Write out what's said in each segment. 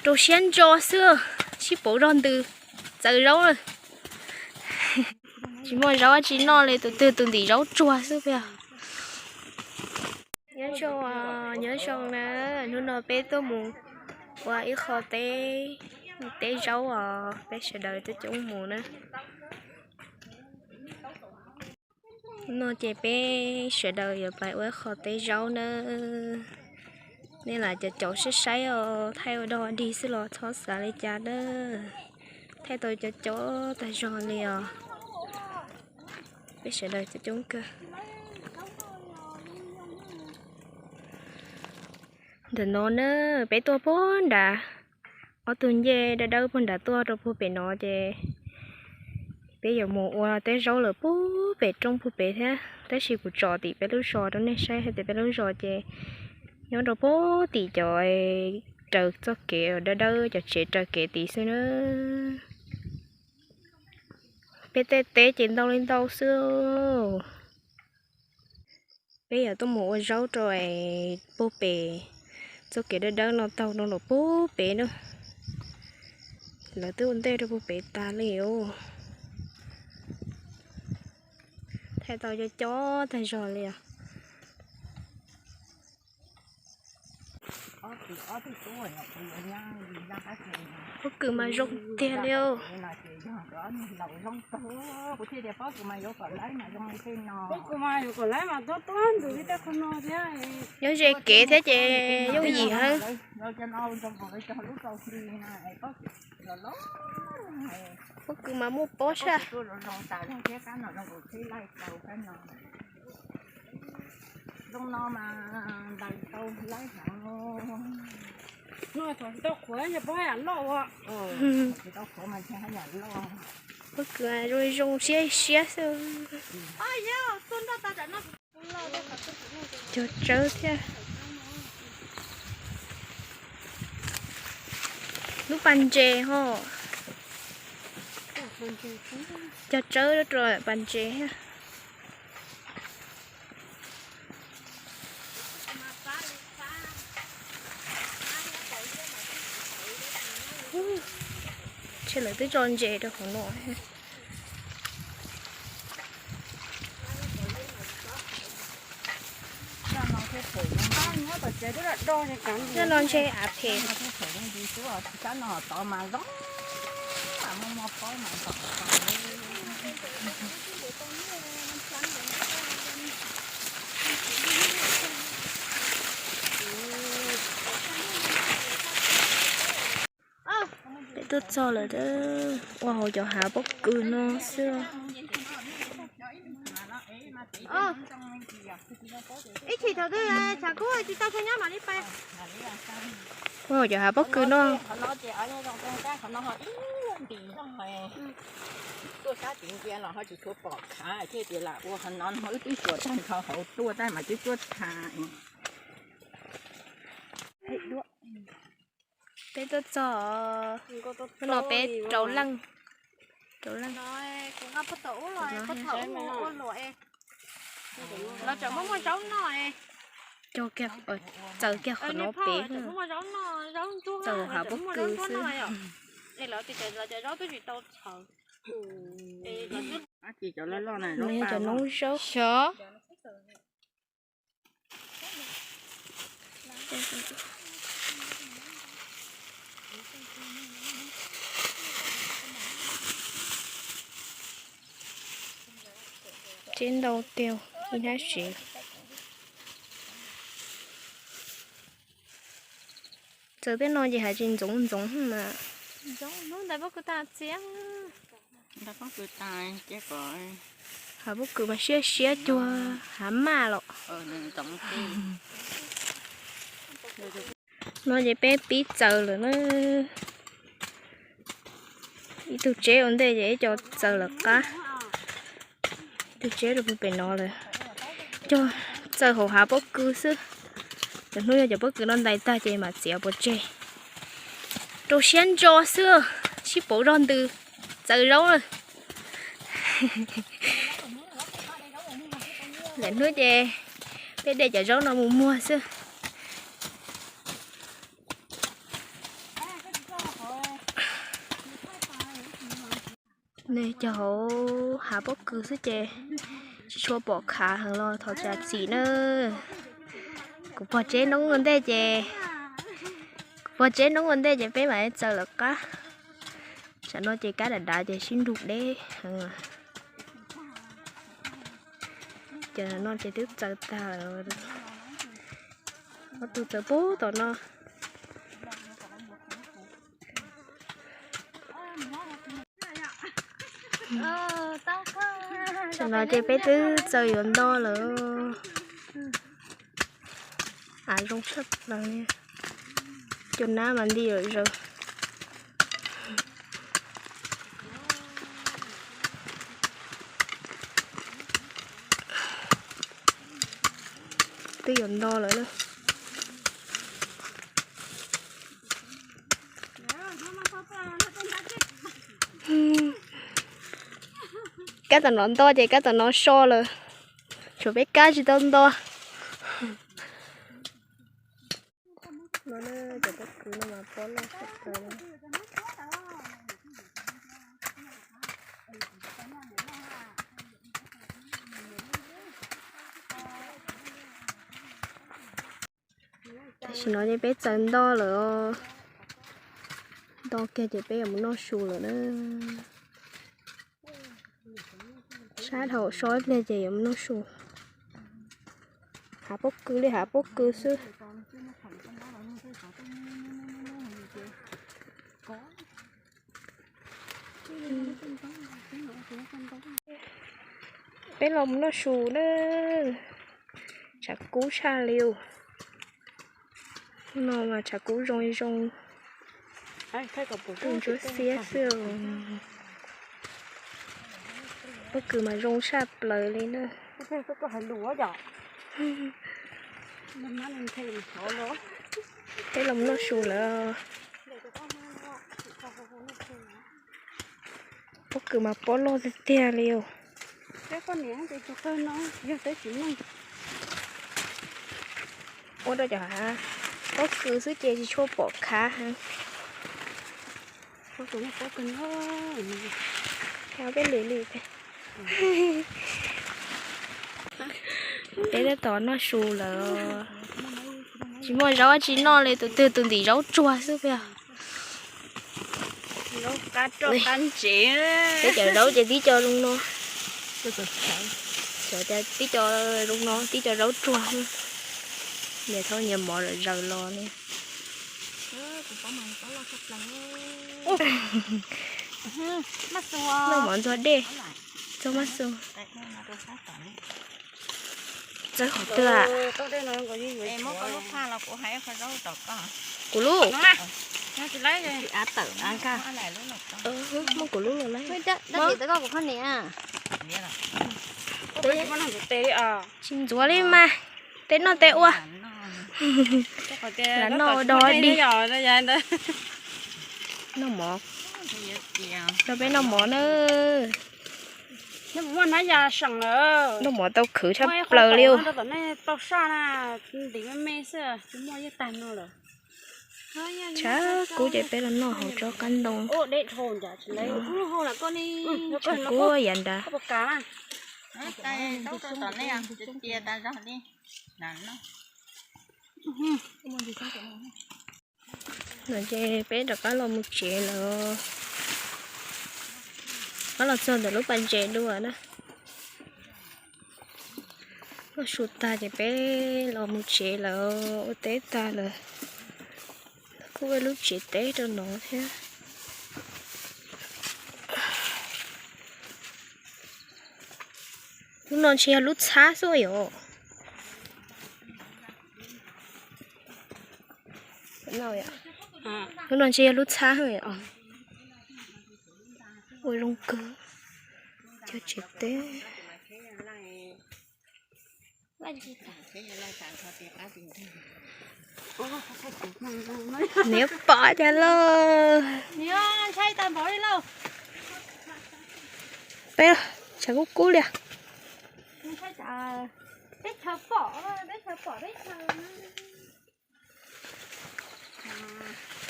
Rau siab ntso xwb, sib pauv zog ntws, txawv zaub lawm. Tsis muaj zaub tsis noj li, tus twg tus ntim zaub tsuag xwb peb. Nyob zoo, nyob zoo na, hnub no peb tuaj mus ua ib qho teb, teb zaub os, peb sawv daws coob coob mus na. No ces peb sawv daws yuav pais ua ib qho teb zaub na. Nej lam caum caum saib saib os, thaij ua dog dig xwb los txhob xav li cas na. Thaij tau cov cov tag zog li os. Peb sawv daws coob coob kawg. Ntawm no na, peb tuaj puag nrad, ob tug ncej dawb dawb puag nrad tuaj rau puag pem no ces peb yuav mus ua teb zaub lawm puag pem roob puag pem thiab. Tab sis kuv tso tim peb lub zos rau nej saib hais tias peb lub zos ces nyob rau puag tim cov raws txoj kev dawb dawb, cov tsev raws kev tid xwb na. Peb tej teb ces ntau li ntau xwb. Peb yuav tuaj mus ua zaub rau puag pem txoj kev dawb dawb no taug no los puag pem na. Lawv twb ua ntej rau puag pem tas li os. Thaij tau cov cov tag zog li os. Pob kws mas zoo tiag li os. Nyob ze kev thiab ces yooj yim heev. Pob kws mas muaj pob saj. Zoo no mas ntais tau laib heev. Tsis tau qhuav mas ntshe haj yam loj. Pob kws zoo zoo siab siab xwb. Cog tsawb thiab. Lub pas ntses ho. Cog tsawb rau pas ntses thiab. Ntshe lawv twb tso ntses rau hauv no. Nyob no ntshe av phem. Peb tuaj txog lawm, ua hauv cov hav pob kws no xwb. Ua hauv cov hav pob kws no. Tuaj sab tid ntsia los ho tsis tshua pom khav thiab tias lam ua hauv no no wb twb tsuas tag nrho hauv tuaj tab mas twb tuaj tha. Peb tuaj txog, hnub no peb rau leej, rau leej. Cog kiag, txaws kiag qhov no pem, txaws hav pob kws xwb. Cov noob zaub xyov. Tsev ntau tiag, ib hnab sev. Txawm tej no ces hav tsis ntxoov ntxoov mas. Hav pob kws mas siab siab cuag hav maj los. No ces peb pib txaws lawm na. Ib tug tseb ua ntej ces ib co txaws lawm qab. Ib tug tseb rau pem no lawm. Cog txaws hauv hav pob kws xwb. Lwm hnub yog cov pob kws no ntais tag ces mam txiav pov tseg. Rau siab ntso xwb, sib pauv zog ntws, txawv zaub lawm. Lwm hnub ces peb de cov zaub no mus muag xwb. Nej cov hauv hav pob kws xwb ces tsis tshua pom khav heev los thov zam txim na. Kuv pog tsev noob ua ntej ces, kuv pog tsev noob ua ntej ces peb mam txaws lawm qab. Tsam no ces kab dav dav ces sib nrug deb heev. Ces no ces twb txaws tag lawm. Ob tug txaws puag tom no. Tam no ces peb twb txaws yuav nto lawm. Av zoo tshaj plaws li. Cua nab mas nti lawm zaws. Twb yuav nto lawm na. Kab tom no nto ces kab tom no so lawm. Tshuav peb kab tsis tau nto. Cov pob kws no mas pob loj tshaj plaws. Tam sim no ces peb txaws nto lawm. Nto kiag ces peb yuav mus noj su lawm na. Sab dhau so ib pliag ces yuav mus noj su. Hav pob kws li hav pob kws xwb. Peb los mus noj su na. Tshav kub tshaj li. No mas tshav kub zoo zoo. Ntsuab xiab xwb. Pob kws mas zoo tshaj plaws li na. Peb los mus noj su lawm. Pob kws mas pob loj tiag tiag li os. Ua rau cov hav pob kws xwb ces tsis tshua pom khav heev. Peb lwm lwm peb tab tom noj su lawm. Tsis muaj zaub tsis noj li, tus twg tus ntim zaub tsuag xwb peb. Peb cov zaub ces tib co zoo no. Cov tib co zoo no, tib co zaub tsuag. Nyias thaub nyias mov zaws los li. Noj mov ntxuag dej, txog maj xu. Txawb qhov twg? Kuv lub. Muab kuv lub los lawm. Tsis ntxuav li mas, tej noj tej ua. Lam noj ua dog dig. Noj mov, rau peb noj mov na. Noj mov tau khwv tshaj plaws li. Tshav kub ces peb los noj hauv tsob qab ntoo. Tshav kub yav nrad. No ces peb rov qab los mus tsev lawm. Rov qab los txog ntawm lub pas ntses dua na. Noj su tag ces peb los mus tsev lawm, ua teb tag lawm. Kuj ua lub tsev teb rau no thiab. Lub no ntshe yog lub txhab xwb yom. Lub no ntshe yog lub txhab os. Ua zoo kawg. Cov tsev teb. Niam pom cas lauj. Peb tshav kub kub li.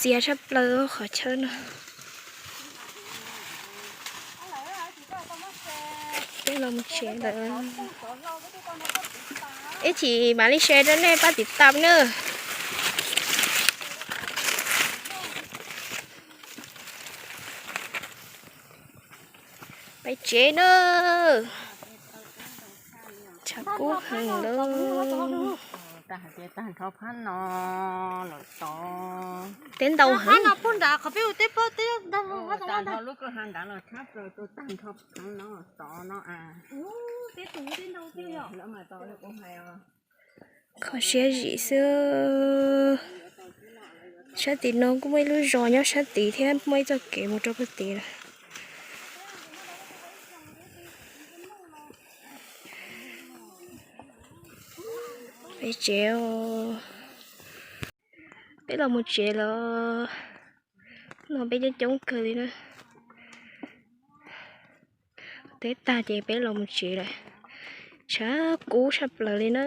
Txias tshaj plaws qhov chaw no. Peb los mus tsev lawm. Ib chim mam li share rau nej pab tiv tam nawb. Peb tsev nawb. Tshav kub heev lawm. Tag nrho phab no los tod. Teb ntau heev. Kho siab zim xwb. Sab tim no kuj muaj ib lub zos nyob sab tid thiab, muaj ib txoj kev mus rau puag tid lawm. Peb tsev os. Peb los mus tsev lawm. No peb coob coob kawg li na. Teb tag ces peb los mus tsev lawm. Tshav kub tshaj plaws li na.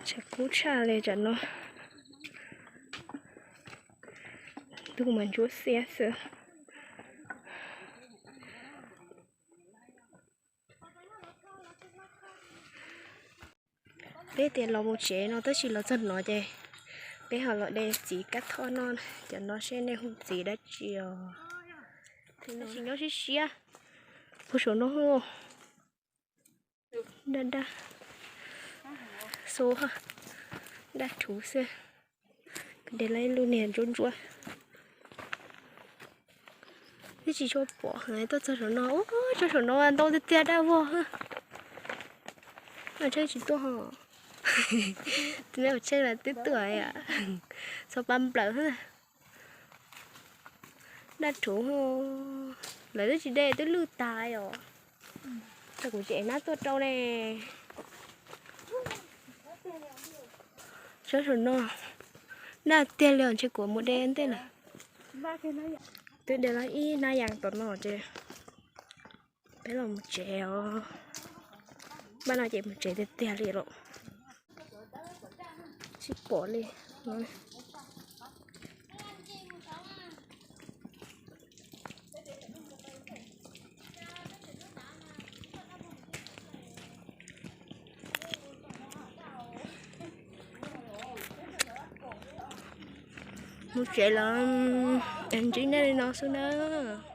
Tshav kub tshaj li tam no. Ntuj mas ntsuab xiab xwb. Peb tias los mus tsev no tab sis los txog no ces peb ho los de txiv kab thoj noj, cov no seb nej hu txiv dab tsi os. Tab sis nyob siab siab, puag saum no daj daj, xu daj rhuv xwb. De lawm ib lub niag ntsuab ntsuab. Twb tsis tshua pom heev, tuaj txog saum no, ub, txog saum no ntau tiag tiag daj vog. Tsheb tsis tuaj ho. Tus me tsheb los twb tuaj, txog pab nplawm xwb. Daj rhuv, lawv twb tsis de twb lwj tas os. Txog kuv tsev nab tuaj rau ne. Tsob saum no daj tiag li os, ntshe kuv mus de ntej lawm. Twb de los ib hnab yas tom no ces peb los mus tsev os. Npaj no ces mus tsev tiag tiag li lawm. Tsis pom li. Mus tsev los ntsib nej li no xwb nawb.